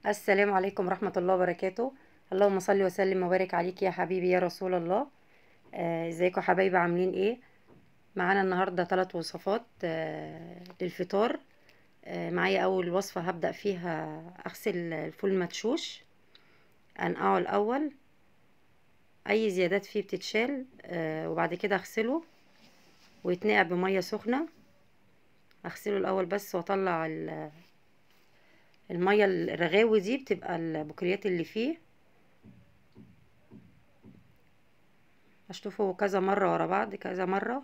السلام عليكم ورحمة الله وبركاته. اللهم صل وسلم وبارك عليك يا حبيبي يا رسول الله. ازيكم حبايبي، عاملين ايه؟ معانا النهارده 3 وصفات للفطار. معايا اول وصفة هبدأ فيها، اغسل الفول مدشوش، انقعه الاول، اي زيادات فيه بتتشال، وبعد كده اغسله ويتنقع بمية سخنة. اغسله الاول بس واطلع المية الرغاوي دي، بتبقى البكريات اللي فيه. اشطفه كذا مرة ورا بعض، كذا مرة.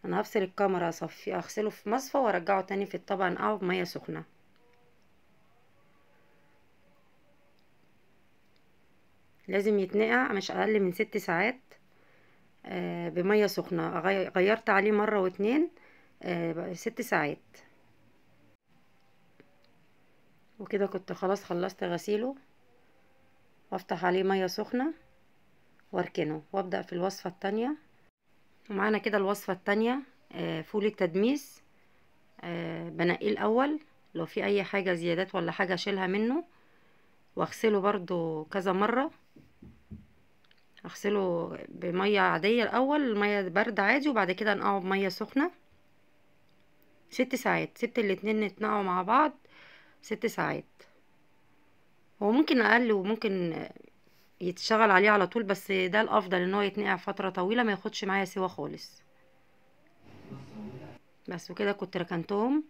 انا هفصل الكاميرا، اصفي، اغسله في مصفى وارجعه تاني في الطبق، انقعه بميه سخنة. لازم يتنقع مش اقل من 6 ساعات بميه سخنة. غيرت عليه مرة واتنين، 6 ساعات. وكده كنت خلاص خلصت غسيله، وافتح عليه مية سخنة واركنه، وابدا في الوصفة التانية. ومعانا كده الوصفة التانية، فول التدميس. بنقيه الاول، لو في اي حاجة زيادات ولا حاجة اشيلها منه، واغسله برضو كذا مرة. اغسله بميه عادية الاول، مية باردة عادي، وبعد كده انقعه بميه سخنة 6 ساعات. سبت الاتنين يتنقعوا مع بعض 6 ساعات. هو ممكن اقل وممكن يتشغل عليه على طول، بس ده الافضل ان هو يتنقع فترة طويلة، ما ياخدش معايا سوا خالص. بس وكده كنت ركنتهم.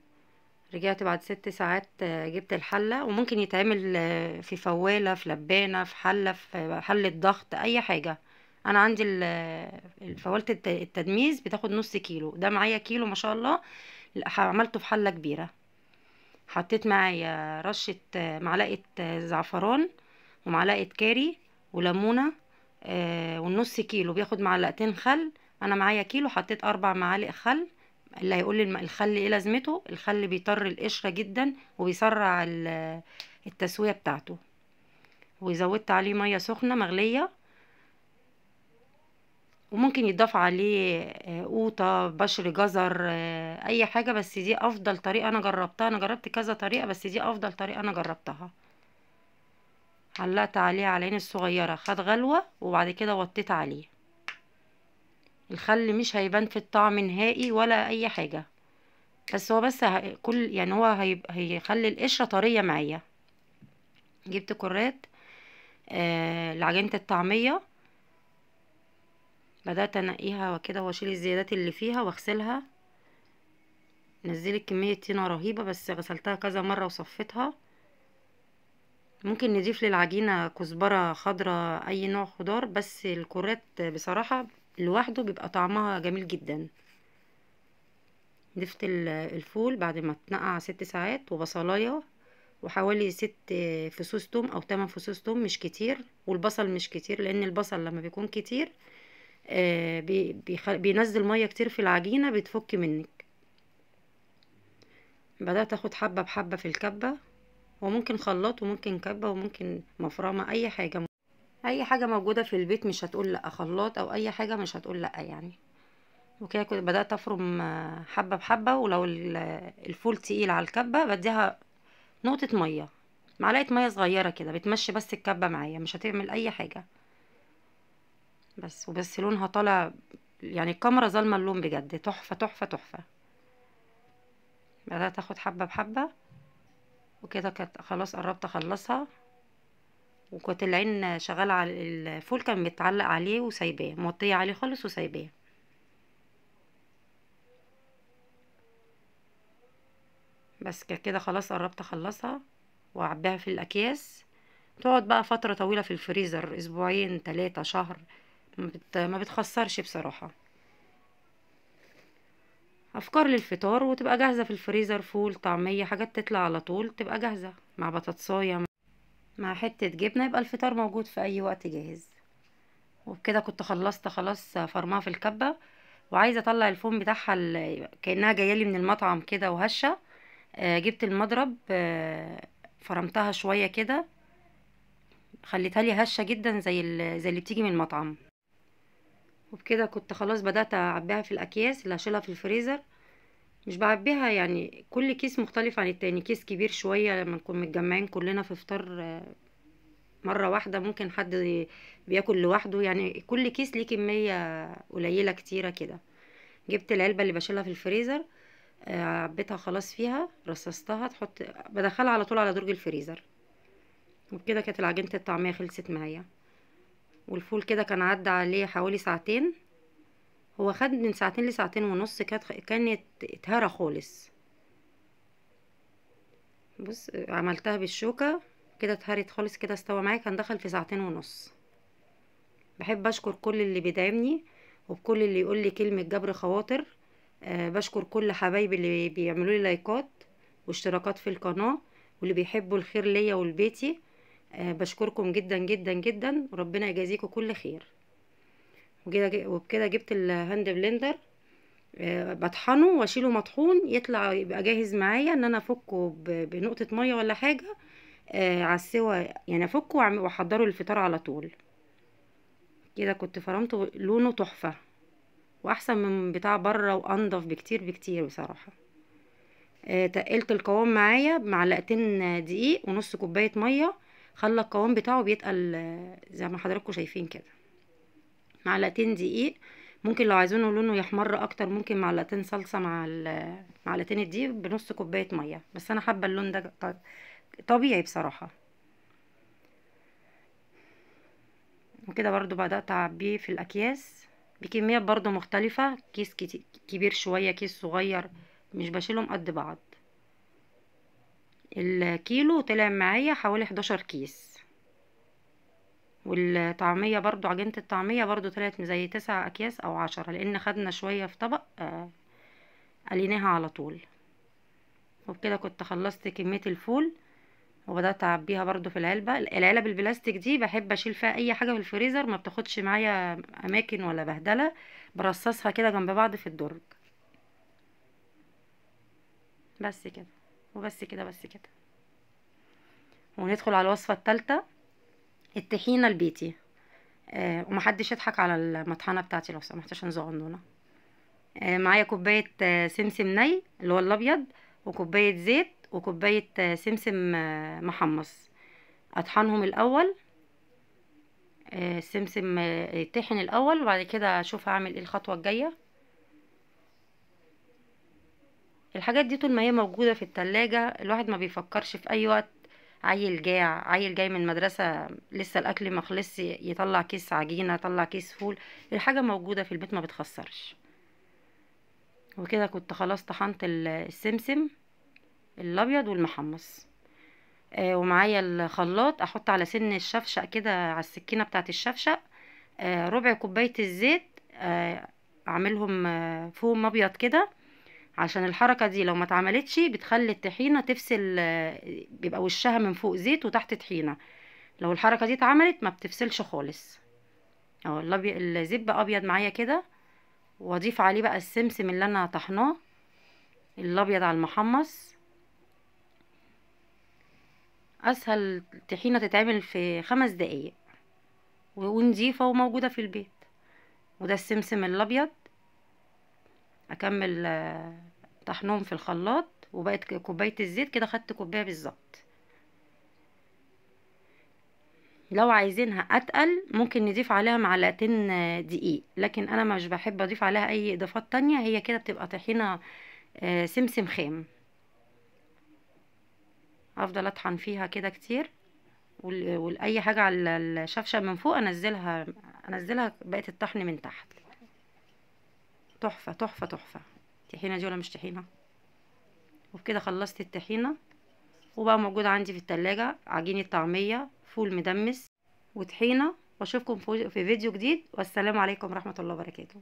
رجعت بعد 6 ساعات، جبت الحلة. وممكن يتعمل في فواله، في لبانه، في حله، في حله ضغط، اي حاجة. انا عندي فواله التدميس بتاخد نص كيلو، ده معايا كيلو ما شاء الله. عملته في حله كبيرة. حطيت معايا رشه معلقه زعفران ومعلقة كاري وليمونه، والنص كيلو بياخد معلقتين خل. انا معايا كيلو، حطيت 4 معالق خل. اللي هيقول لي الخل ايه لازمته؟ الخل بيطر القشرة جدا وبيسرع التسوية بتاعته. وزودت عليه مية سخنة مغليه، وممكن يضاف عليه قوطه، بشر جزر، اي حاجة، بس دي افضل طريقه انا جربتها. انا جربت كذا طريقه، بس دي افضل طريقه انا جربتها. علقت عليه على العين الصغيرة، خد غلوه، وبعد كده وطيت عليه. الخل مش هيبان في الطعم نهائي ولا اي حاجة، بس هو بس كل يعني هو هيخلي القشرة طرية معايا. جبت كرات لعجينه الطعمية، بدات انقيها وكده واشيل الزيادات اللي فيها واغسلها. نزلت كمية طينه رهيبة، بس غسلتها كذا مرة وصفيتها. ممكن نضيف للعجينه كزبره خضراء، اي نوع خضار، بس الكرات بصراحة لوحده بيبقى طعمها جميل جدا. ضفت الفول بعد ما اتنقع 6 ساعات، وبصلايه، وحوالي 6 فصوص توم او 8 فصوص توم، مش كتير. والبصل مش كتير، لان البصل لما بيكون كتير بينزل مية كتير في العجينة، بتفك منك. بدات اخد حبه بحبه في الكبه، وممكن خلاط وممكن كبه وممكن مفرمه، اي حاجة، اي حاجة موجودة في البيت مش هتقول لا، خلاط او اي حاجة مش هتقول لا يعني. وكده كنت بدات افرم حبه بحبه. ولو الفول تقيل على الكبه بديها نقطة مية، معلقه مية صغيرة كده، بتمشي بس الكبه معايا، مش هتعمل اي حاجة. بس وبس لونها طالع يعني، الكاميرا ظالمه اللون بجد، تحفة تحفة تحفة. بدات اخد حبه بحبه، وكده كانت خلاص قربت اخلصها. وكنت العين شغالة على الفول، كان متعلق عليه وسايباه، موطيه عليه خالص وسايباه. بس كده خلاص قربت اخلصها واعبيها في الاكياس. تقعد بقى فترة طويلة في الفريزر، اسبوعين 3 شهر، ما بتخسرش بصراحة. افكار للفطار، وتبقى جاهزة في الفريزر. فول، طعميه، حاجات تطلع على طول، تبقى جاهزة مع بطاطسايه، مع حتة جبنه، يبقى الفطار موجود في اي وقت جاهز. وبكده كنت خلصت خلاص فرمها في الكبه. وعايزه اطلع الفوم بتاعها كانها جاية لي من المطعم كده وهشه. جبت المضرب، فرمتها شوية كده، خليتها لي هشه جدا زي اللي بتيجي من المطعم. وبكده كنت خلاص بدات اعبيها في الاكياس اللي هشيلها في الفريزر. مش بعبيها يعني كل كيس مختلف عن التاني، كيس كبير شوية لما نكون متجمعين كلنا في فطار مرة واحدة، ممكن حد بياكل لوحده، يعني كل كيس ليه كمية قليلة كتيرة كده. جبت العلبة اللي بشيلها في الفريزر، عبيتها خلاص فيها، رصصتها، تحط بدخلها على طول على درج الفريزر. وبكده كانت العجينة الطعمية خلصت معايا. والفول كده كان عدى عليه حوالي ساعتين، هو خد من ساعتين لساعتين ونص، كانت اتهرى خالص. بص عملتها بالشوكة كده اتهرت خالص كده، استوى معايا، كان دخل في ساعتين ونص. بحب اشكر كل اللي بيدعمني وبكل اللي يقول لي كلمة جبر خواطر. بشكر كل حبايبي اللي بيعملوا لي لايكات واشتراكات في القناة، واللي بيحبوا الخير ليا ولبيتي. بشكركم جدا جدا جدا، وربنا يجازيكم كل خير. وبكده جبت ال hand blender، بطحنه واشيله مطحون، يطلع يبقى جاهز معايا ان انا افكه بنقطة مية ولا حاجة على السوا، يعني افكه واحضره للفطار على طول. كده كنت فرمته، لونه تحفة واحسن من بتاع بره وانضف بكتير بكتير بصراحة. تقلت القوام معايا بمعلقتين دقيق ونص كوباية مية، خلى القوام بتاعه بيتقل زي ما حضراتكم شايفين كده. معلقتين دقيق، ممكن لو عايزينه لونه يحمر اكتر ممكن معلقتين صلصه مع معلقتين الدقيق بنص كوباية مية، بس انا حابة اللون ده طبيعي بصراحة. وكده برضو بدات اعبيه في الاكياس بكميات برضو مختلفة، كيس كبير شوية، كيس صغير، مش بشيلهم قد بعض. الكيلو طلع معايا حوالي 11 كيس. والطعمية برضو، عجينة الطعمية برضو طلعت زي 9 اكياس او 10، لان خدنا شوية في طبق قليناها على طول. وبكده كنت خلصت كمية الفول، وبدأت اعبيها برضو في العلبة. العلب البلاستيك دي بحب اشيل فيها اي حاجة في الفريزر، ما بتاخدش معايا اماكن ولا بهدلة، برصصها كده جنب بعض في الدرج. بس كده وبس كده بس كده. وندخل على الوصفة الثالثة، الطحينة البيتي. ومحدش يضحك على المطحنة بتاعتي لو سمحت عشان صغنونة. معايا كوباية سمسم ني اللي هو الابيض، وكوباية زيت، وكوباية سمسم محمص. اطحنهم الاول، السمسم يطحن الاول، وبعد كده اشوف هعمل ايه الخطوة الجاية. الحاجات دي طول ما هي موجودة في التلاجة الواحد ما بيفكرش في اي وقت. عيل جاع، عيل جاي من المدرسة لسه الاكل ما خلصش، يطلع كيس عجينة، يطلع كيس فول، الحاجة موجودة في البيت ما بتخسرش. وكده كنت خلاص طحنت السمسم الابيض والمحمص. ومعايا الخلاط، احط على سن الشفشق كده، على السكينة بتاعت الشفشق، ربع كوباية الزيت، اعملهم فوم ابيض كده، عشان الحركة دي لو ما اتعملتش بتخلي الطحينه تفصل، بيبقى وشها من فوق زيت وتحت طحينه. لو الحركة دي اتعملت ما بتفصلش خالص. اهو الزيت بقى ابيض معايا كده، واضيف عليه بقى السمسم اللي انا طحناه الابيض على المحمص. اسهل طحينه تتعمل في 5 دقايق، ونضيفه وموجودة في البيت. وده السمسم الابيض، اكمل طحنهم في الخلاط. وبقت كوباية الزيت كده، خدت كوباية بالظبط. لو عايزينها اتقل ممكن نضيف عليها معلقتين دقيق، لكن انا مش بحب اضيف عليها اي اضافات تانية، هي كده بتبقى طحينه سمسم خام. افضل اطحن فيها كده كتير، واي حاجة على الشفشه من فوق انزلها بقت الطحن من تحت. تحفة تحفة تحفة. طحينه دي ولا مش طحينه؟ وبكده خلصت الطحينه، وبقى موجود عندي في التلاجة عجينه طعميه، فول مدمس، وطحينه. واشوفكم في فيديو جديد، والسلام عليكم ورحمة الله وبركاته.